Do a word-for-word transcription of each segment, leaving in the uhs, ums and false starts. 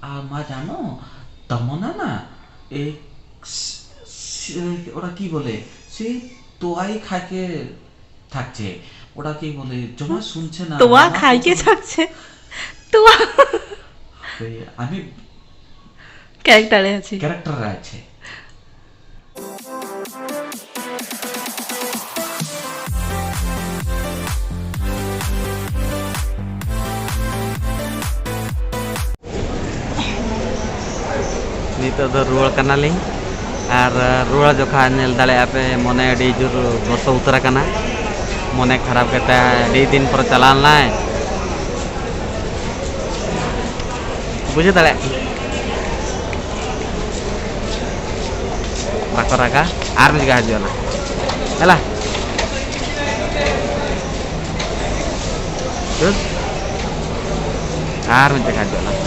আর মা জানো, তমন্না না, এ, স-, স-, ওরা কি বলে, সেই তোয়াই খাইকে থাকছে। ওরা কি বলে, জমা শুনছে না। তোয়া আমার খাইকে তো থাকছে। তোয়া। এই, আমি ক্যারেক্টারে আছি। ক্যারেক্টারে আছে। ᱱᱤᱛᱚᱜ ᱫᱚ ᱨᱩᱣᱟᱹᱲ ᱠᱟᱱᱟᱞᱤᱧ᱾ ᱟᱨ ᱨᱩᱣᱟᱹᱲ ᱡᱚᱠᱷᱟᱡ ᱧᱮᱞ ᱫᱟᱲᱮᱭᱟᱜᱼᱟ ᱯᱮ, ᱢᱚᱱᱮ ᱟᱹᱰᱤ ᱡᱳᱨ ᱜᱚᱥᱚ ᱩᱛᱟᱹᱨ ᱟᱠᱟᱱᱟ᱾ ᱢᱚᱱᱮ ᱠᱷᱟᱨᱟᱯ ᱠᱟᱛᱮ ᱟᱹᱰᱤ ᱫᱤᱱ ᱯᱚᱨᱮ ᱪᱟᱞᱟᱣ ᱞᱮᱱᱟᱭ᱾ ᱵᱩᱡᱷᱟᱹᱣ ᱫᱟᱲᱮᱭᱟᱜ ᱠᱟᱱᱟ᱾ ᱵᱟᱠᱚ ᱨᱟᱜᱟ, ᱟᱨ ᱢᱤᱫ ᱡᱟᱭᱜᱟ ᱦᱤᱡᱩᱜ ᱟᱞᱟᱝ᱾ ᱦᱮᱞᱟ᱾ ᱦᱩᱸ? ᱟᱨ ᱢᱤᱫ ᱡᱟᱭᱜᱟ ᱦᱤᱡᱩᱜ ᱟᱞᱟᱝ᱾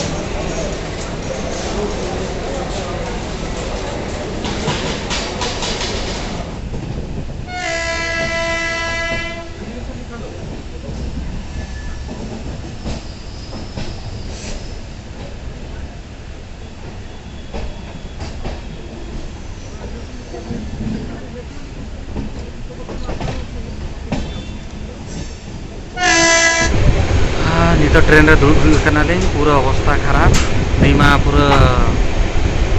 ᱟᱨ ᱱᱤᱛᱚᱜ ᱴᱨᱮᱱ ᱨᱮ ᱫᱩᱲᱩᱵ ᱦᱩᱭᱩᱜ ᱠᱟᱱᱟᱞᱤᱧ, ᱯᱩᱨᱟᱹ ᱚᱵᱚᱥᱛᱟ ᱠᱷᱟᱨᱟᱯ᱾ ᱱᱩᱭ ᱢᱟ ᱯᱩᱨᱟᱹ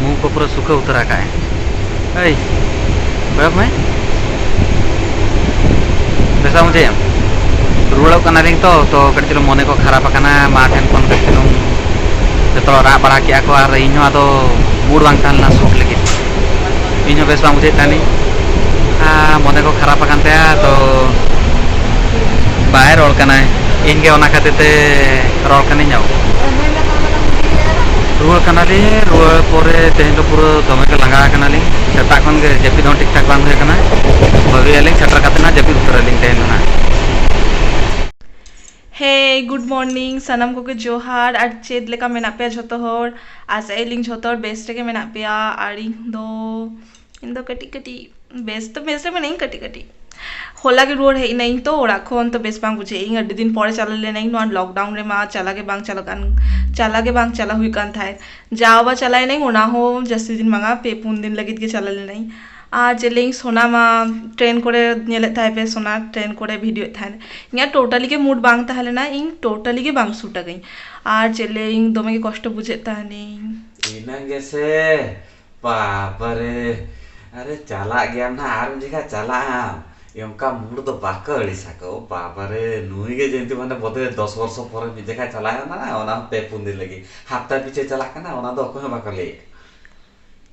ᱢᱩ ᱠᱚ ᱯᱩᱨᱟᱹ ᱥᱩᱠᱷᱟᱹ ᱩᱛᱟᱹᱨ ᱟᱠᱟᱫᱼᱟᱭ᱾ ᱮᱭ, ᱠᱚᱭᱚᱜ ᱢᱮ᱾ ᱵᱮᱥ ᱵᱟᱢ ᱵᱩᱡᱷᱟᱹᱣᱮᱫᱼᱟ? ᱨᱩᱣᱟᱹᱲᱚᱜ ᱠᱟᱱᱟᱞᱤᱧ ᱛᱚ, ᱛᱚ ᱠᱟᱹᱴᱤᱡ ᱪᱩᱞᱩᱝ ᱢᱚᱱᱮ ᱠᱚ ᱠᱷᱟᱨᱟᱯ ᱟᱠᱟᱱᱟ᱾ ᱢᱟ ᱴᱷᱮᱱ ᱠᱷᱚᱱ ᱠᱟᱹᱴᱤᱡ ᱪᱩᱞᱩᱝ ᱡᱚᱛᱚ ᱦᱚᱲ ᱨᱟᱜ ᱵᱟᱲᱟ ᱠᱮᱜᱼᱟ ᱠᱚ, ᱟᱨ ᱤᱧ ᱦᱚᱸ ᱟᱫᱚ ᱢᱩᱰ ᱵᱟᱝ ᱛᱟᱦᱮᱸ ᱞᱮᱱᱟ ᱥᱩᱴ ᱞᱟᱹᱜᱤᱫ᱾ ᱤᱧ ᱦᱚᱸ ᱵᱮᱥ ᱵᱟᱝ ᱵᱩᱡᱷᱟᱹᱜ ᱠᱟᱱᱤᱧ᱾ ᱟᱨ ᱢᱚᱱᱮ ᱠᱚ ᱠᱷᱟᱨᱟᱯ ᱟᱠᱟᱱ ᱛᱟᱭᱟ, ᱛᱚ ᱵᱟᱭ ᱨᱚᱲ ᱠᱟᱱᱟᱭ᱾ ᱤᱧ ᱜᱮ ᱚᱱᱟ ᱠᱷᱟᱹᱛᱤᱨ ᱛᱮ ᱨᱚᱲ ᱠᱟᱹᱱᱟᱹᱧ᱾ ᱟᱵᱚ ᱨᱩᱣᱟᱹᱲ ᱠᱟᱱᱟᱞᱤᱧ᱾ ᱨᱩᱣᱟᱹᱲ ᱯᱚᱨᱮ ᱛᱮᱦᱮᱧ ᱫᱚ ᱯᱩᱨᱟᱹ ᱫᱚᱢᱮ ᱜᱮ ᱞᱟᱸᱜᱟ ᱟᱠᱟᱱᱟᱞᱤᱧ᱾ ᱥᱮᱛᱟᱜ ᱠᱷᱚᱱ ᱜᱮ ᱡᱟᱹᱯᱤᱫ ᱦᱚᱸ ᱴᱷᱤᱠ ᱴᱷᱟᱠ ᱵᱟᱝ ᱦᱩᱭ ᱟᱠᱟᱱᱟ᱾ ᱵᱷᱟᱹᱵᱤᱭᱟᱞᱤᱧ ᱥᱮᱴᱮᱨ ᱠᱟᱛᱮ ᱱᱟᱜ ᱡᱟᱹᱯᱤᱫ ᱩᱛᱟᱹᱨᱟᱞᱤᱧ ᱛᱮᱦᱮᱧ ᱫᱚ ᱱᱟᱜ᱾ Hey, good morning, ᱥᱟᱱᱟᱢ ᱠᱚᱜᱮ ᱡᱚᱦᱟᱨ᱾ ᱟᱨ ᱪᱮᱫ ᱞᱮᱠᱟ ᱢᱮᱱᱟᱜ ᱯᱮᱭᱟ ᱡᱷᱚᱛᱚ ᱦᱚᱲ? ᱟᱥᱟᱭᱟᱞᱤᱧ ᱡᱷᱚᱛᱚ ᱦᱚᱲ ᱵᱮᱥ ᱨᱮᱜᱮ ᱢᱮᱱᱟᱜ ᱯᱮᱭᱟ᱾ ᱟᱨ ᱤᱧ ᱫᱚ, ᱤᱧ ᱫᱚ ᱠᱟᱹᱴᱤᱡ ᱠᱟᱹᱴᱤᱡ ᱵᱮᱥ ᱫᱚ ᱵᱮᱥ ᱨᱮ ᱢᱮᱱᱟᱹᱧ, ᱠᱟᱹᱴᱤᱡ ᱠᱟᱹᱴᱤᱡ᱾ ᱦᱚᱞᱟ ᱜᱮ ᱨᱩᱣᱟᱹᱲ ᱦᱮᱡ ᱮᱱᱟᱹᱧ, ᱛᱚ ᱚᱲᱟᱜ ᱠᱷᱚᱱ ᱛᱚ ᱵᱮᱥ ᱵᱟᱝ ᱵᱩᱡᱷᱟᱹᱜ᱾ ᱤᱧ ᱟᱹᱰᱤ ᱫᱤᱱ ᱯᱚᱨᱮ ᱪᱟᱞᱟᱣ ᱞᱮᱱᱟᱹᱧ, ᱱᱚᱣᱟ ᱞᱚᱠᱰᱟᱣᱩᱱ ᱨᱮᱢᱟ ᱪᱟᱞᱟᱣ ᱜᱮ ᱵᱟᱝ ᱪᱟᱞᱟᱜ ᱠᱟᱱ, ᱪᱟᱞᱟᱣ ᱜᱮ ᱵᱟᱝ ᱪᱟᱞᱟᱣ ᱦᱩᱭᱩᱜ ᱠᱟᱱ ᱛᱟᱦᱮᱸᱫ᱾ ᱡᱟᱣ ᱵᱟ ᱪᱟᱞᱟᱣ ᱮᱱᱟᱹᱧ, ᱚᱱᱟ ᱦᱚᱸ ᱡᱟᱹᱥᱛᱤ ᱫᱤᱱ ᱵᱟᱝᱟ, ᱯᱮ ᱯᱩᱱ ᱫᱤᱱ ᱞᱟᱹᱜᱤᱫ ᱜᱮ ᱪᱟᱞᱟᱣ ᱞᱮᱱᱟᱹᱧ᱾ ᱟᱨ ᱪᱮᱫ ᱞᱟᱹᱭᱟᱹᱧ, ᱥᱳᱱᱟ ᱢᱟ ᱴᱨᱮᱱ ᱠᱚᱨᱮ ᱧᱮᱞᱮᱫ ᱛᱟᱦᱮᱸ ᱯᱮ, ᱥᱳᱱᱟ ᱴᱨᱮᱱ ᱠᱚᱨᱮ ᱵᱷᱤᱰᱤᱭᱳᱭᱮᱫ ᱛᱟᱦᱮᱸᱫ᱾ ᱤᱧᱟᱹᱜ ᱴᱳᱴᱟᱞᱤ ᱜᱮ ᱢᱩᱰ ᱵᱟᱝ ᱛᱟᱦᱮᱸ ᱞᱮᱱᱟ, ᱤᱧ ᱴᱳᱴᱟᱞᱤ ᱜᱮ ᱵᱟᱝ ᱥᱩᱴ ᱟᱹᱜᱟᱹᱧ᱾ ᱟᱨ ᱪᱮᱫ ᱞᱟᱹᱭᱟᱹᱧ, ᱫᱚᱢᱮ ᱜᱮ ᱠᱚᱥᱴᱚ ᱵᱩᱡᱷᱟᱹᱜ ᱛᱟᱦᱮᱱᱤᱧ᱾ ᱤᱱᱟᱹ ᱜᱮᱥᱮ, ᱵᱟᱵᱟᱨᱮ, ᱟᱨᱮ ᱪᱟᱞᱟᱜ ᱜᱮᱭᱟᱢ ᱱᱟ, ᱟᱨ ᱢᱤᱫ ᱡᱚᱠᱷᱟ ᱪᱟᱞᱟᱜ ᱟᱢ, ᱚᱱᱠᱟ ᱢᱩᱰ ᱫᱚ ᱵᱟᱠᱚ ᱟᱹᱲᱤᱥᱟᱠᱚ᱾ ᱵᱟᱵᱟᱨᱮ, ᱱᱩᱭ ᱜᱮ ᱡᱮᱦᱮᱛᱩ ᱢᱟᱱᱮ ᱵᱚᱫᱷᱚᱭ ᱫᱚᱥ ᱵᱚᱨᱥᱚ ᱯᱚᱨᱮ ᱢᱤᱫ ᱡᱚᱠᱷᱟ ᱪᱟᱞᱟᱣ ᱮᱱᱟ, ᱚᱱᱟ ᱦᱚᱸ ᱯᱮ ᱯᱩᱱ ᱫᱤᱱ ᱞᱟᱹᱜᱤᱫ, ᱦᱟᱯᱛᱟ ᱯᱤᱪᱷᱟᱹ ᱪᱟᱞᱟᱜ ᱠᱟᱱᱟ, ᱚᱱᱟ ᱫᱚ ᱚᱠᱚᱭ ᱦᱚᱸ ᱵᱟᱠᱚ ᱞᱟᱹᱭᱮᱫ᱾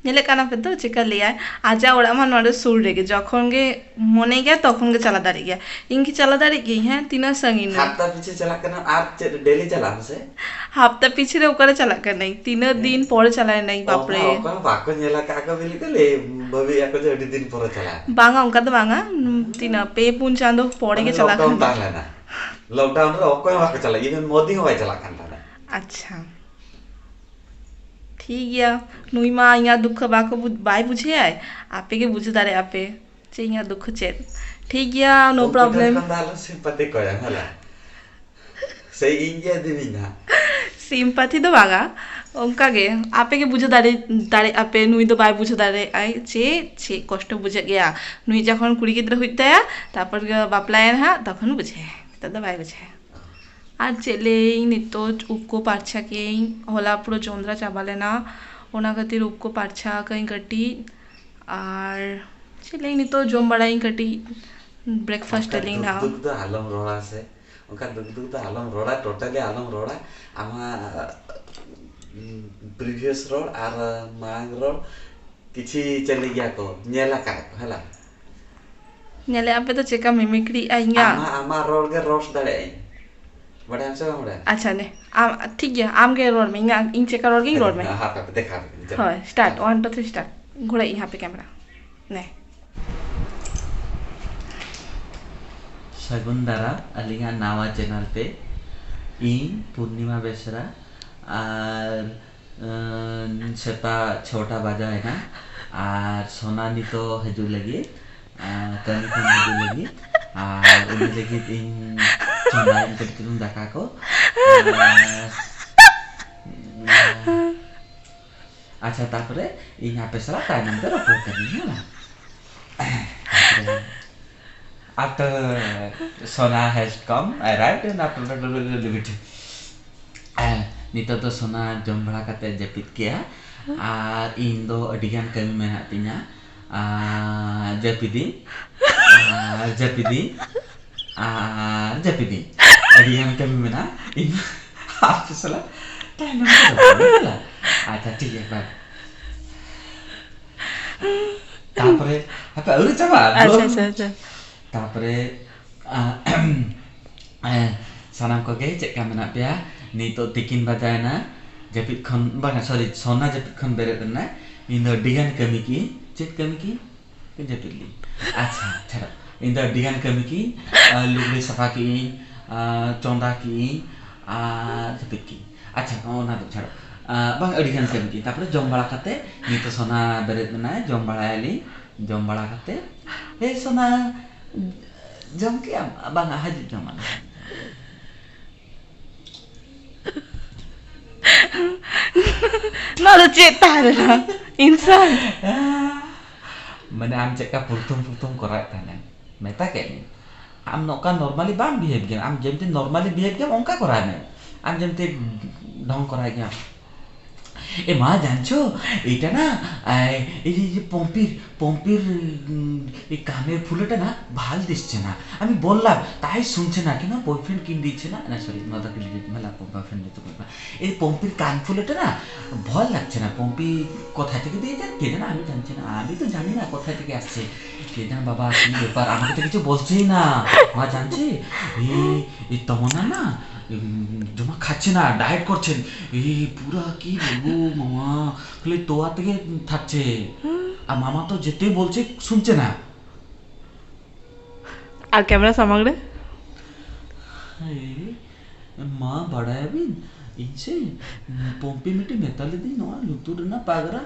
ᱧᱮᱞᱮᱫ ᱠᱟᱱᱟ ᱯᱮ ᱛᱚ ᱪᱮᱠᱟ ᱞᱟᱹᱭᱟᱭ, ᱟᱡᱟᱜ ᱚᱲᱟᱜ ᱢᱟ ᱱᱚᱰᱮ ᱥᱩᱨ ᱨᱮᱜᱮ, ᱡᱚᱠᱷᱚᱱ ᱜᱮ ᱢᱚᱱᱮ ᱜᱮᱭᱟ ᱛᱚᱠᱷᱚᱱ ᱜᱮ ᱪᱟᱞᱟᱣ ᱫᱟᱲᱮᱜ ᱜᱮᱭᱟ᱾ ᱤᱧ ᱠᱤ ᱪᱟᱞᱟᱣ ᱫᱟᱲᱮᱜ ᱜᱤᱭᱟᱹᱧ? ᱦᱮᱸ, ᱛᱤᱱᱟᱹᱜ ᱥᱟᱺᱜᱤᱧ ᱨᱮ? ᱦᱟᱯᱛᱟ ᱯᱤᱪᱷᱟᱹ ᱪᱟᱞᱟᱜ ᱠᱟᱱᱟ, ᱟᱨ ᱪᱮᱫ ᱰᱮᱞᱤ ᱪᱟᱞᱟᱜ ᱟᱢ ᱥᱮ? ᱦᱟᱯᱛᱟ ᱯᱤᱪᱷᱤ ᱨᱮ ᱚᱠᱟᱨᱮ ᱪᱟᱞᱟᱜ ᱠᱟᱹᱱᱟᱹᱧ? ᱛᱤᱱᱟᱹᱜ ᱫᱤᱱ ᱯᱚᱨᱮ ᱪᱟᱞᱟᱣ ᱮᱱᱟᱹᱧ, ᱵᱟᱯᱨᱮ᱾ ᱚᱠᱚᱭ ᱦᱚᱸ ᱵᱟᱠᱚ ᱧᱮᱞ ᱟᱠᱟᱫ ᱠᱚ ᱵᱤᱞᱤ ᱠᱚ ᱞᱟᱹᱭ ᱵᱷᱟᱹᱵᱤ ᱟᱠᱚ ᱡᱮ ᱟᱹᱰᱤ ᱫᱤᱱ ᱯᱚᱨᱮ ᱪᱟᱞᱟᱜ᱾ ᱵᱟᱝᱟ, ᱚᱱᱠᱟ ᱫᱚ ᱵᱟᱝᱟ᱾ ᱛᱤᱱᱟᱹᱜ ᱯᱮ ᱯᱩᱱ ᱪᱟᱸᱫᱚ ᱯᱚᱨᱮ ᱜᱮ ᱪᱟᱞᱟᱜ ᱞᱚᱠᱰᱟᱣᱩᱱ ᱠᱟᱱᱟ᱾ ᱛᱟᱦᱮᱸ ᱞᱮᱱᱟ᱾ ᱞᱚᱠᱰᱟᱣᱩᱱ ᱨᱮ ᱚᱠᱚᱭ ᱦᱚᱸ ᱵᱟᱠᱚ ᱪᱟᱞᱟᱜ, ᱤᱵᱷᱮᱱ ᱢᱳᱫᱤ ᱦᱚᱸ ᱵᱟᱭ ᱪᱟᱞᱟᱜ ᱠᱟᱱ ᱛᱟᱦᱮᱸᱱᱟ᱾ ᱟᱪᱪᱷᱟ, ᱴᱷᱤᱠ ᱜᱮᱭᱟ᱾ ᱱᱩᱭ ᱢᱟ ᱤᱧᱟᱹᱜ ᱫᱩᱠᱷ ᱵᱟᱠᱚ ᱵᱩᱡ-, ᱵᱟᱭ ᱵᱩᱡᱷᱟᱹᱣᱟᱭ᱾ ᱟᱯᱮ ᱜᱮ ᱵᱩᱡᱷᱟᱹᱣ ᱫᱟᱲᱮᱭᱟᱜᱼᱟ ᱯᱮ᱾ ᱪᱮᱫ ᱤᱧᱟᱹᱜ ᱫᱩᱠᱷ ᱪᱮᱫ? ᱴᱷᱤᱠ ᱜᱮᱭᱟ, no problem᱾ ᱩᱱᱠᱩ ᱴᱷᱮᱱ ᱠᱷᱚᱱ ᱫᱚ ᱟᱞᱚ ᱥᱤᱢᱯᱟᱛᱤ ᱠᱚᱭᱟᱢ, ᱦᱮᱸ ᱞᱟ? ᱥᱮ ᱤᱧ ᱜᱮ ᱤᱫᱤ ᱢᱤᱭᱟᱹᱧ ᱦᱟᱸᱜ᱾ ᱥᱤᱢᱯᱟᱛᱷᱤ ᱫᱚ ᱵᱟᱝᱟ, ᱚᱱᱠᱟ ᱜᱮ ᱟᱯᱮ ᱜᱮ ᱵᱩᱡᱷᱟᱹᱣ ᱫᱟᱲᱮ-, ᱫᱟᱲᱮᱭᱟᱜᱼᱟ ᱯᱮ, ᱱᱩᱭ ᱫᱚ ᱵᱟᱭ ᱵᱩᱡᱷᱟᱹᱣ ᱫᱟᱲᱮᱭᱟᱜᱼᱟᱭ ᱪᱮᱫ, ᱪᱮᱫ ᱠᱚᱥᱴᱚ ᱵᱩᱡᱷᱟᱹᱜ ᱜᱮᱭᱟ᱾ ᱱᱩᱭ ᱡᱚᱠᱷᱚᱱ ᱠᱩᱲᱤ ᱜᱤᱫᱽᱨᱟᱹ ᱦᱩᱭᱩᱜ ᱛᱟᱭᱟ, ᱛᱟᱨᱯᱚᱨ ᱜᱮ ᱵᱟᱯᱞᱟᱭᱮᱱ ᱦᱟᱸᱜ, ᱛᱚᱠᱷᱚᱱ ᱵᱩᱡᱷᱟᱹᱣᱟᱭ, ᱱᱤᱛᱚᱜ ᱫᱚ ᱵᱟᱭ ᱵᱩᱡᱷᱟᱹᱣᱟ᱾ ᱟᱨ ᱪᱮᱫ ᱞᱟᱹᱭᱟᱹᱧ, ᱱᱤᱛᱚᱜ ᱩᱵ ᱠᱚ ᱯᱟᱨᱪᱷᱟ ᱠᱮᱭᱟᱹᱧ, ᱦᱚᱞᱟ ᱯᱩᱨᱟᱹ ᱡᱚᱸᱫᱽᱨᱟ ᱪᱟᱵᱟ ᱞᱮᱱᱟ, ᱚᱱᱟ ᱠᱷᱟᱹᱛᱤᱨ ᱩᱵ ᱠᱚ ᱯᱟᱨᱪᱷᱟ ᱠᱟᱹᱧ ᱠᱟᱹᱴᱤᱡ᱾ ᱟᱨ ᱪᱮᱫ ᱞᱟᱹᱭᱟᱹᱧ, ᱱᱤᱛᱚᱜ ᱡᱚᱢ ᱵᱟᱲᱟᱭᱟᱹᱧ ᱠᱟᱹᱴᱤᱡ, breakfast ᱚᱱᱠᱟ ᱟᱹᱞᱤᱧ ᱫᱩᱠ ᱱᱟᱦᱟᱜ᱾ ᱫᱩᱠ ᱫᱚ ᱟᱞᱚᱢ ᱨᱚᱲᱟ ᱥᱮ, ᱚᱱᱠᱟ ᱫᱩᱠ ᱫᱩᱠ ᱫᱚ ᱟᱞᱚᱢ ᱨᱚᱲᱟ, totally ᱟᱞᱚᱢ ᱨᱚᱲᱟ᱾ ᱟᱢᱟᱜ, ᱩᱸ, previous ᱨᱚᱲ ᱟᱨ ᱢᱟᱲᱟᱝ ᱨᱚᱲ ᱠᱤᱪᱷᱤ ᱪᱟᱹᱞᱤ ᱜᱮᱭᱟ ᱠᱚ, ᱧᱮᱞ ᱟᱠᱟᱫ ᱠᱚ, ᱦᱮᱸ ᱞᱟ? ᱧᱮᱞᱮ ᱟᱯᱮ ᱫᱚ ᱪᱮᱠᱟ mimicry ᱟ ᱤᱧᱟᱹᱜ? ᱟᱢᱟᱜ, ᱟᱢᱟᱜ ᱨᱚᱲ ᱜᱮ roast ᱫᱟᱲᱮᱭᱟᱜ ᱟᱹᱧ᱾ ᱵᱟᱰᱟᱭᱟᱢ ᱥᱮ ᱵᱟᱢ ᱵᱟᱰᱟᱭᱟ? ᱟᱪᱪᱷᱟ, ᱱᱮ, ᱟᱢ, ᱴᱷᱤᱠ ᱜᱮᱭᱟ, ᱟᱢ ᱜᱮ ᱨᱚᱲ ᱢᱮ, ᱤᱧᱟᱹᱜ, ᱤᱧ ᱪᱮᱠᱟ ᱨᱚᱲ ᱜᱤᱧ ᱨᱚᱲ ᱢᱮ᱾ ᱦᱟᱯᱮ, ᱦᱟᱯᱮ, ᱫᱮᱠᱷᱟᱣ ᱟᱯᱮ ᱠᱟᱹᱱᱟᱹᱧ, ᱪᱚᱞᱚ᱾ ᱦᱳᱭ, start, one, two, three, start᱾ ᱜᱷᱩᱲᱟᱹᱭ ᱤᱧ ᱦᱟᱯᱮ camera᱾ ᱱᱮ᱾ ᱥᱟᱹᱜᱩᱱ ᱫᱟᱨᱟ ᱟᱹᱞᱤᱧᱟᱜ ᱱᱟᱣᱟ channel ᱛᱮ᱾ ᱤᱧ ᱯᱩᱨᱱᱤᱢᱟ ᱵᱮᱥᱨᱟ ᱟᱨ, ᱟᱸ, ᱥᱮᱛᱟᱜ ᱪᱷᱚᱴᱟ ᱵᱟᱡᱟᱣᱮᱱᱟ ᱟᱨ ᱥᱳᱱᱟ ᱱᱤᱛᱚᱜ ᱦᱤᱡᱩᱜ ᱞᱟᱹᱜᱤᱫ᱾ ᱟᱨ ᱠᱟᱹᱢᱤ ᱠᱷᱚᱱ ᱦᱤᱡᱩᱜ ᱞᱟᱹᱜᱤᱫ, ᱟᱨ ᱩᱱᱤ ᱞᱟᱹᱜᱤᱫ ᱤᱧ ᱪᱚᱸᱫᱟᱭᱟᱹᱧ ᱠᱟᱹᱴᱤᱡ ᱪᱩᱞᱩᱝ ᱫᱟᱠᱟ ᱠᱚ᱾ ᱟᱨ, ᱟᱪᱪᱷᱟ, ᱛᱟᱯᱚᱨᱮ ᱤᱧ ᱟᱯᱮ ᱥᱟᱞᱟᱜ ᱛᱟᱭᱱᱚᱢ ᱛᱮ ᱨᱚᱯᱚᱲ ᱠᱟᱹᱱᱟᱹᱧ, ᱦᱮᱸ ᱵᱟᱝ? ᱟᱯᱮ ᱥᱚᱱᱟ has come, arrived in after ᱱᱤᱛᱚᱜ ᱫᱚ ᱥᱚᱱᱟ ᱡᱚᱢ ᱵᱟᱲᱟ ᱠᱟᱛᱮ ᱡᱟᱹᱯᱤᱫ ᱠᱮᱜᱼᱟ᱾ ᱟᱨ ᱤᱧ ᱫᱚ ᱟᱹᱰᱤ ᱜᱟᱱ ᱠᱟᱹᱢᱤ ᱢᱮᱱᱟᱜ ᱛᱤᱧᱟ᱾ ᱟᱨ ᱡᱟᱹᱯᱤᱫᱤᱧ, ᱟᱨ ᱡᱟᱹᱯᱤᱫᱤᱧ, ᱟᱨ ᱡᱟᱹᱯᱤᱫᱤᱧ᱾ ᱟᱹᱰᱤ ᱜᱟᱱ ᱠᱟᱹᱢᱤ ᱢᱮᱱᱟᱜᱼᱟ᱾ ᱤᱧ ᱟᱯᱮ ᱥᱟᱞᱟᱜ ᱛᱟᱭᱱᱚᱢ ᱛᱮ ᱨᱚᱯᱚᱲ ᱦᱩᱭᱩᱜᱼᱟ᱾ ᱟᱪᱪᱷᱟ, ᱴᱷᱤᱠ ᱜᱮᱭᱟ, bye᱾ ᱛᱟᱯᱚᱨᱮ ᱦᱟᱯᱮ ᱟᱹᱣᱨᱤ ᱪᱟᱵᱟᱜᱼᱟ, ᱟᱪᱪᱷᱟ, ᱫᱩᱞᱟᱹᱲ᱾ ᱟᱪᱪᱷᱟ, ᱟᱪᱪᱷᱟ᱾ ᱛᱟᱯᱚᱨᱮ, ᱟ, ᱮ, ᱥᱟᱱᱟᱢ ᱠᱚᱜᱮ ᱪᱮᱫ ᱞᱮᱠᱟ ᱢᱮᱱᱟᱜ ᱯᱮᱭᱟ? ᱱᱤᱛᱚᱜ ᱛᱤᱠᱤᱱ ᱵᱟᱡᱟᱭᱮᱱᱟ, ᱡᱟᱹᱯᱤᱫ ᱠᱷᱚᱱ, ᱵᱟᱝᱟ, sorry, ᱥᱚᱱᱟ ᱡᱟᱹᱯᱤᱫ ᱠᱷᱚᱱ ᱵᱮᱨᱮᱫ ᱮᱱᱟᱭ᱾ ᱤᱧ ᱫᱚ ᱟᱹᱰᱤ ᱜᱟᱱ ᱠᱟᱹᱢᱤ ᱠᱤ, ᱪᱮᱫ ᱠᱟᱹᱢᱤ ᱠᱤ? ᱡᱟᱹᱯᱤᱫ ᱞᱤᱧ᱾ ᱟᱪᱪᱷᱟ, ᱪᱷᱟᱲᱚ᱾ ᱤᱧ ᱫᱚ ᱟᱹᱰᱤ ᱜᱟᱱ ᱠᱟᱹᱢᱤ ᱠᱤ, ᱟ, ᱞᱩᱜᱽᱲᱤ ᱥᱟᱯᱷᱟ ᱠᱤ, ᱟ, ᱪᱚᱸᱫᱟ ᱠᱤ, ᱟᱨ ᱡᱟᱹᱯᱤᱫ ᱠᱤ᱾ ᱟᱪᱪᱷᱟ, ᱚᱱᱟ ᱫᱚ ᱪᱷᱟᱲᱚ᱾ ᱟ, ᱵᱟᱝ, ᱟᱹᱰᱤ ᱜᱟᱱ ᱠᱟᱹᱢᱤ ᱠᱤ᱾ ᱛᱟᱯᱚᱨᱮ ᱡᱚᱢ ᱵᱟᱲᱟ ᱠᱟᱛᱮ, ᱱᱤᱛᱚᱜ ᱥᱚᱱᱟ ᱵᱮᱨᱮᱫ ᱮᱱᱟᱭ, ᱡᱚᱢ ᱵᱟᱲᱟᱭᱟᱞᱤᱧ᱾ ᱡᱚᱢ ᱵᱟᱲᱟ ᱠᱟᱛᱮ, ᱮ ᱥᱚᱱᱟ, ᱡᱚᱢ ᱠᱮᱜ ᱟᱢ? ᱵᱟᱝᱟ, ᱦᱤᱡᱩᱜ ᱡᱚᱢ ᱟᱞᱮ᱾ ᱱᱚᱣᱟ ᱫᱚ ᱪᱮᱫ ᱛᱟᱦᱮᱸ ᱞᱮᱱᱟ? ᱤᱱᱥᱟᱱ? ᱢᱟᱱᱮ ᱟᱢ ᱪᱮᱫᱠᱟ ᱯᱨᱚᱛᱷᱚᱢ ᱯᱨᱚᱛᱷᱚᱢ ᱠᱚᱨᱟᱣᱮᱫ ᱛᱟᱦᱮᱱᱟ, ᱢᱮᱛᱟ ᱠᱮᱫ ᱢᱮ᱾ ᱟᱢ ᱱᱚᱝᱠᱟ normally ᱵᱟᱢ behave ᱜᱮᱭᱟ, ᱟᱢ ᱡᱮᱢᱛᱤ normally behave ᱜᱮᱭᱟᱢ ᱚᱱᱠᱟ ᱠᱚᱨᱟᱣ ᱢᱮ᱾ ᱟᱢ ᱡᱮᱢᱛᱤ ᱰᱷᱚᱝ ᱠᱚᱨᱟᱣ ᱜᱮᱭᱟᱢ᱾ এ মা, জানছো, এটা না, এই, এই যে, এই যে পম্পির, পম্পির, উম, এই কানের ফুলটা না ভাল দিচ্ছে না। আমি বললাম, তাই শুনছে না, কেন বয়ফ্রেন্ড কিনে দিচ্ছে না? না, সরি, মাদার কিনে দিচ্ছে, মেলা বয়ফ্রেন্ড দিতে পারবে। এই পম্পির কান ফুলটা না ভয় লাগছে না। পম্পি কোথা থেকে দিয়ে যান কে জানে, আমি জানছি না, আমি তো জানি না কোথা থেকে আসছে। কে জানে বাবা, কি ব্যাপার, আমাকে তো কিছু বলছেই না। মা জানছে, এই, এই তমন্না না, উম, জমা খাচ্ছে না, ডায়েট করছেন। এই পুরা কি বলবো মামা, খালি তোয়া থেকে থাকছে। আর মামা তো যেতেই বলছে, শুনছে না। আর ক্যামেরা সামনে। এই, মা, ᱵᱟᱲᱟᱭᱟᱵᱤᱱ, ᱤᱧ ᱥᱮ, ᱯᱚᱢᱯᱤ ᱢᱤᱫᱴᱤᱡ ᱢᱮᱛᱟ ᱞᱤᱫᱤᱧ, ᱱᱚᱣᱟ ᱞᱩᱛᱩᱨ ᱨᱮᱱᱟᱜ ᱯᱟᱜᱽᱨᱟ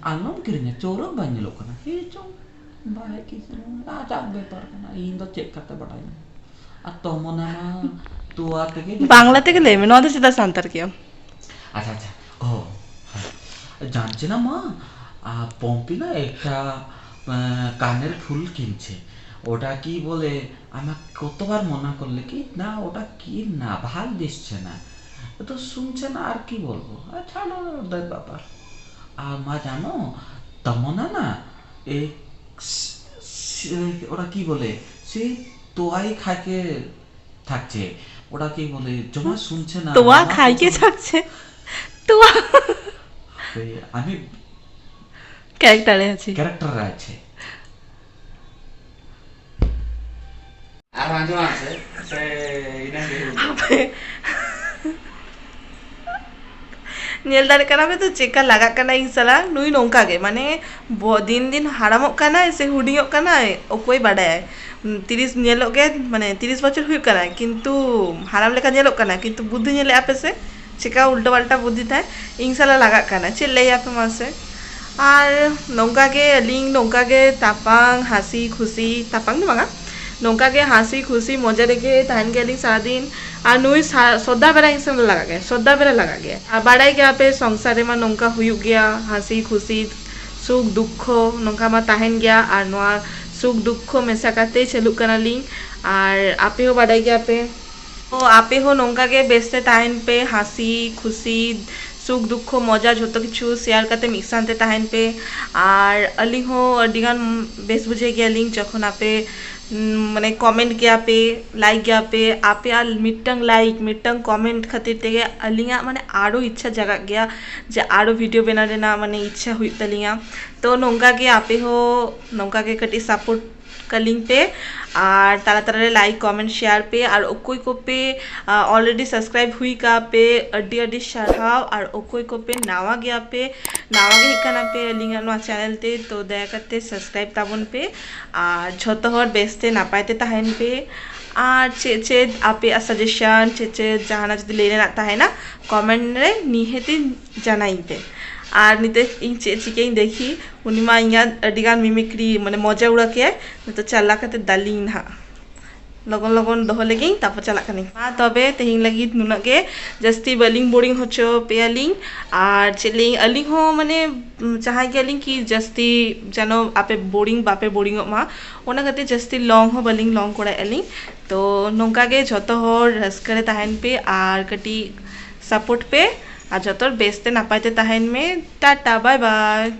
ᱟᱞᱚᱢ ᱠᱤᱨᱤᱧᱟ, ᱪᱚᱨᱚᱠ ᱵᱟᱝ ᱧᱮᱞᱚᱜ ᱠᱟᱱᱟ᱾ ᱦᱮᱸ ᱪᱚᱝ᱾ ᱵᱟᱭ ᱠᱤᱥᱟᱹᱬ, ᱟᱡᱟᱜ ᱵᱮᱯᱟᱨ ᱠᱟᱱᱟ, ᱤᱧ ᱫᱚ ᱪᱮᱫ ᱠᱟᱛᱮ ᱵᱟᱰᱟᱭ ᱧᱟᱢᱟ? ᱟᱨ ᱛᱚᱢᱚᱱᱟ ᱢᱟ ᱛᱚᱣᱟ ᱛᱮᱜᱮ ᱡᱚᱛᱚ᱾ ᱵᱟᱝᱞᱟ ᱛᱮᱜᱮ ᱞᱟᱹᱭ ᱢᱮ, ᱱᱚᱣᱟ ᱫᱚ ᱪᱮᱫᱟᱜ ᱥᱟᱱᱛᱟᱲ ᱠᱮᱭᱟᱢ? ᱟᱪᱪᱷᱟ, ᱟᱪᱪᱷᱟ, ও, হ্যাঁ। জানছে না মা, আ, পম্পি না একটা, আ, কানের ফুল কিনছে। ওটা কি বলে, আমাকে কতবার মনা করলে কি, "না, ওটা কিন না, ভাল দিচ্ছে না।" তো শুনছে না, আর কি বলবো? আর ছাড়ো ওদের ব্যাপার। আর মা জানো, তমনা না, এই স-, স-, ওরা কি বলে, সেই তোয়াই খাইকে থাকছে। ওরা কি বলে, জমা শুনছে না, তোয়া আমার খাইকে কথা থাকছে? তোয়া। এই আমি ক্যারেক্টারে আছি। ক্যারেক্টারে আছে। ᱟᱨ ᱟᱸᱡᱚᱢ ᱟᱥᱮ, ᱥᱮ ᱤᱱᱟᱹ ᱜᱮ ᱦᱩᱭᱩᱜᱼᱟ? ᱦᱟᱯᱮ᱾ ᱧᱮᱞ ᱫᱟᱲᱮᱭᱟᱜ ᱠᱟᱱᱟ ᱯᱮ ᱛᱚ ᱪᱮᱫᱠᱟ ᱞᱟᱜᱟᱜ ᱠᱟᱱᱟ ᱤᱧ ᱥᱟᱞᱟᱜ? ᱱᱩᱭ ᱱᱚᱝᱠᱟ ᱜᱮ, ᱢᱟᱱᱮ, ᱵᱚ-, ᱫᱤᱱ ᱫᱤᱱ ᱦᱟᱲᱟᱢᱚᱜ ᱠᱟᱱᱟᱭ ᱥᱮ ᱦᱩᱰᱤᱧᱚᱜ ᱠᱟᱱᱟᱭ, ᱚᱠᱚᱭ ᱵᱟᱰᱟᱭᱟᱭ? ᱛᱤᱨᱤᱥ ᱧᱮᱞᱚᱜ ᱜᱮ, ᱢᱟᱱᱮ, ᱛᱤᱨᱤᱥ ᱵᱚᱪᱷᱚᱨ ᱦᱩᱭᱩᱜ ᱠᱟᱱᱟ, ᱠᱤᱱᱛᱩ ᱦᱟᱲᱟᱢ ᱞᱮᱠᱟ ᱧᱮᱞᱚᱜ ᱠᱟᱱᱟ, ᱠᱤᱱᱛᱩ ᱵᱩᱫᱽᱫᱷᱤ ᱧᱮᱞᱮᱫᱼᱟ ᱯᱮ ᱥᱮ ᱪᱮᱠᱟ ᱩᱞᱴᱟᱹ ᱯᱟᱞᱴᱟ ᱵᱩᱫᱽᱫᱷᱤ ᱛᱟᱭ? ᱤᱧ ᱥᱟᱞᱟᱜ ᱞᱟᱜᱟᱜ ᱠᱟᱱᱟ, ᱪᱮᱫ ᱞᱟᱹᱭ ᱟᱯᱮ ᱢᱟᱥᱮ? ᱟᱨ ᱱᱚᱝᱠᱟ ᱜᱮ ᱟᱹᱞᱤᱧ ᱱᱚᱝᱠᱟ ᱜᱮ ᱛᱟᱯᱟᱝ, ᱦᱟᱹᱥᱤ, ᱠᱷᱩᱥᱤ, ᱛᱟᱯᱟᱝ ᱫᱚ ᱵᱟᱝᱟ, ᱱᱚᱝᱠᱟ ᱜᱮ ᱦᱟᱹᱥᱤ, ᱠᱷᱩᱥᱤ, ᱢᱚᱡᱟ ᱨᱮᱜᱮ ᱛᱟᱦᱮᱱ ᱜᱮᱭᱟᱞᱤᱧ ᱥᱟᱨᱟᱫᱤᱱ᱾ ᱟᱨ ᱱᱩᱭ ᱥᱟ-, ᱥᱚᱫᱟ ᱵᱮᱲᱟ ᱤᱧ ᱥᱟᱶ ᱫᱚ ᱞᱟᱜᱟᱜ ᱜᱮᱭᱟ, ᱥᱚᱫᱟ ᱵᱮᱲᱟ ᱞᱟᱜᱟᱜ ᱜᱮᱭᱟ᱾ ᱟᱨ ᱵᱟᱲᱟᱭ ᱜᱮᱭᱟ ᱯᱮ, ᱥᱚᱝᱥᱟᱨ ᱨᱮᱢᱟ ᱱᱚᱝᱠᱟ ᱦᱩᱭᱩᱜ ᱜᱮᱭᱟ, ᱦᱟᱹᱥᱤ, ᱠᱷᱩᱥᱤ, ᱥᱩᱠ, ᱫᱩᱠᱠᱷᱚ ᱱᱚᱝᱠᱟ ᱢᱟ ᱛᱟᱦᱮᱱ ᱜᱮᱭᱟ᱾ ᱟᱨ ᱱᱚᱣᱟ ᱥᱩᱠ ᱫᱩᱠᱠᱷᱚ ᱢᱮᱥᱟ ᱠᱟᱛᱮ ᱪᱟᱹᱞᱩᱜ ᱠᱟᱱᱟᱞᱤᱧ᱾ ᱟᱨ ᱟᱯᱮ ᱦᱚᱸ ᱵᱟᱰᱟᱭ ᱜᱮᱭᱟ ᱯᱮ, ᱛᱚ ᱟᱯᱮ ᱦᱚᱸ ᱱᱚᱝᱠᱟ ᱜᱮ ᱵᱮᱥ ᱛᱮ ᱛᱟᱦᱮᱱ ᱯᱮ, ᱦᱟᱹᱥᱤ, ᱠᱷᱩᱥᱤ, ᱥᱩᱠ ᱫᱩᱠᱠᱷᱚ ᱢᱚᱡᱟ ᱡᱷᱚᱛᱚ ᱠᱤᱪᱷᱩ ᱥᱮᱭᱟᱨ ᱠᱟᱛᱮ ᱢᱤᱫ ᱥᱟᱶᱛᱮ ᱛᱟᱦᱮᱱ ᱯᱮ᱾ ᱟᱨ ᱟᱹᱞᱤᱧ ᱦᱚᱸ ᱟᱹᱰᱤ ᱜᱟᱱ ᱵᱮᱥ ᱵᱩᱡᱷᱟᱹᱣ ᱜᱮᱭᱟᱞᱤᱧ ᱡᱚᱠᱷᱚᱱ ᱟᱯᱮ, ᱩᱢ, ᱢᱟᱱᱮ, ᱠᱚᱢᱮᱱᱴ ᱜᱮᱭᱟ ᱯᱮ, ᱞᱟᱭᱤᱠ ᱜᱮᱭᱟ ᱯᱮ᱾ ᱟᱯᱮᱭᱟᱜ ᱢᱤᱫᱴᱟᱝ ᱞᱟᱭᱤᱠ, ᱢᱤᱫᱴᱟᱝ ᱠᱚᱢᱮᱱᱴ ᱠᱷᱟᱹᱛᱤᱨ ᱛᱮᱜᱮ ᱟᱹᱞᱤᱧᱟᱜ, ᱢᱟᱱᱮ, ᱟᱨᱚ ᱤᱪᱪᱷᱟ ᱡᱟᱜᱟᱜ ᱜᱮᱭᱟ ᱡᱮ ᱟᱨᱚ ᱵᱷᱤᱰᱤᱭᱳ ᱵᱮᱱᱟᱣ ᱨᱮᱱᱟᱜ, ᱢᱟᱱᱮ, ᱤᱪᱪᱷᱟ ᱦᱩᱭᱩᱜ ᱛᱟᱹᱞᱤᱧᱟ᱾ ᱛᱚ ᱱᱚᱝᱠᱟ ᱜᱮ ᱟᱯᱮ ᱦᱚᱸ ᱱᱚᱝᱠᱟ ᱜᱮ ᱠᱟᱹᱴᱤᱡ ᱥᱟᱯᱳᱨᱴ ᱠᱟᱹᱞᱤᱧ ᱯᱮ᱾ ᱟᱨ ᱛᱟᱞᱟ ᱛᱟᱞᱟ ᱨᱮ ᱞᱟᱭᱤᱠ, ᱠᱚᱢᱮᱱᱴ, ᱥᱮᱭᱟᱨ ᱯᱮ᱾ ᱟᱨ ᱚᱠᱚᱭ ᱠᱚᱯᱮ, ᱟ, ᱚᱞᱨᱮᱰᱤ ᱥᱟᱵᱥᱠᱨᱟᱭᱤᱵ ᱦᱩᱭ ᱠᱟᱜᱼᱟ ᱯᱮ, ᱟᱹᱰᱤ ᱟᱹᱰᱤ ᱥᱟᱨᱦᱟᱣ᱾ ᱟᱨ ᱚᱠᱚᱭ ᱠᱚᱯᱮ ᱱᱟᱣᱟ ᱜᱮᱭᱟ ᱯᱮ, ᱱᱟᱣᱟ ᱜᱮ ᱦᱮᱡ ᱠᱟᱱᱟ ᱯᱮ ᱟᱹᱞᱤᱧᱟᱜ ᱱᱚᱣᱟ ᱪᱮᱱᱮᱞ ᱛᱮ, ᱛᱚ ᱫᱟᱭᱟ ᱠᱟᱛᱮ ᱥᱟᱵᱥᱠᱨᱟᱭᱤᱵ ᱛᱟᱵᱚᱱ ᱯᱮ᱾ ᱟᱨ ᱡᱷᱚᱛᱚ ᱦᱚᱲ ᱵᱮᱥ ᱛᱮ ᱱᱟᱯᱟᱭ ᱛᱮ ᱛᱟᱦᱮᱱ ᱯᱮ᱾ ᱟᱨ ᱪᱮᱫ ᱪᱮᱫ ᱟᱯᱮᱭᱟᱜ ᱥᱟᱡᱮᱥᱚᱱ, ᱪᱮᱫ ᱪᱮᱫ ᱡᱟᱦᱟᱱᱟᱜ ᱡᱩᱫᱤ ᱞᱟᱹᱭ ᱨᱮᱱᱟᱜ ᱛᱟᱦᱮᱱᱟ, ᱠᱚᱢᱮᱱᱴ ᱨᱮ ᱱᱤᱦᱟᱹᱛᱤ ᱡᱟᱱᱟᱭᱤᱧ ᱯᱮ᱾ ᱟᱨ ᱱᱤᱛᱚᱜ ᱤᱧ ᱪᱮᱫ ᱪᱤᱠᱟᱹᱧ ᱫᱮᱠᱷᱤ, ᱩᱱᱤ ᱢᱟ ᱤᱧᱟᱹᱜ ᱟᱹᱰᱤ ᱜᱟᱱ ᱢᱤᱢᱤᱠᱨᱤ ᱢᱟᱱᱮ ᱢᱚᱡᱟ ᱩᱲᱟᱹ ᱠᱮᱫᱟᱭ᱾ ᱱᱤᱛᱚᱜ ᱪᱟᱞᱟᱣ ᱠᱟᱛᱮ ᱫᱟᱞᱤᱧ ᱱᱟᱦᱟᱜ᱾ ᱞᱚᱜᱚᱱ ᱞᱚᱜᱚᱱ ᱫᱚᱦᱚ ᱞᱮᱜᱤᱧ, ᱛᱟᱯᱚᱨ ᱪᱟᱞᱟᱜ ᱠᱟᱹᱱᱟᱹᱧ᱾ ᱢᱟ ᱛᱚᱵᱮ ᱛᱮᱦᱮᱧ ᱞᱟᱹᱜᱤᱫ ᱱᱩᱱᱟᱹᱜ ᱜᱮ, ᱡᱟᱹᱥᱛᱤ ᱵᱟᱹᱞᱤᱧ ᱵᱳᱨᱤᱝ ᱦᱚᱪᱚ ᱯᱮᱭᱟᱞᱤᱧ᱾ ᱟᱨ ᱪᱮᱫ ᱞᱤᱧ, ᱟᱹᱞᱤᱧ ᱦᱚᱸ ᱢᱟᱱᱮ ᱩᱢ, ᱪᱟᱦᱟᱭ ᱜᱮᱭᱟᱞᱤᱧ ᱠᱤ ᱡᱟᱹᱥᱛᱤ ᱡᱮᱱᱚ ᱟᱯᱮ ᱵᱳᱨᱤᱝ ᱵᱟᱯᱮ ᱵᱳᱨᱤᱝᱚᱜ ᱢᱟ, ᱚᱱᱟ ᱠᱷᱟᱹᱛᱤᱨ ᱡᱟᱹᱥᱛᱤ ᱞᱚᱝ ᱦᱚᱸ ᱵᱟᱹᱞᱤᱧ ᱞᱚᱝ ᱠᱚᱨᱟᱣᱮᱫᱼᱟ ᱞᱤᱧ᱾ ᱛᱚ ᱱᱚᱝᱠᱟ ᱜᱮ ᱡᱷᱚᱛᱚ ᱦᱚᱲ ᱨᱟᱹᱥᱠᱟᱹ ᱨᱮ ᱛᱟᱦᱮᱱ ᱯᱮ ᱟᱨ ᱠᱟᱹᱴᱤᱡ ᱥᱟᱯᱳᱨᱴ ᱯᱮ, ᱟᱨ ᱡᱷᱚᱛᱚ ᱦᱚᱲ ᱵᱮᱥᱛᱮ ᱱᱟᱯᱟᱭ ᱛᱮ ᱛᱟᱦᱮᱱ ᱢᱮ᱾ ᱴᱟᱴᱟ, ᱵᱟᱭ ᱵᱟᱭ᱾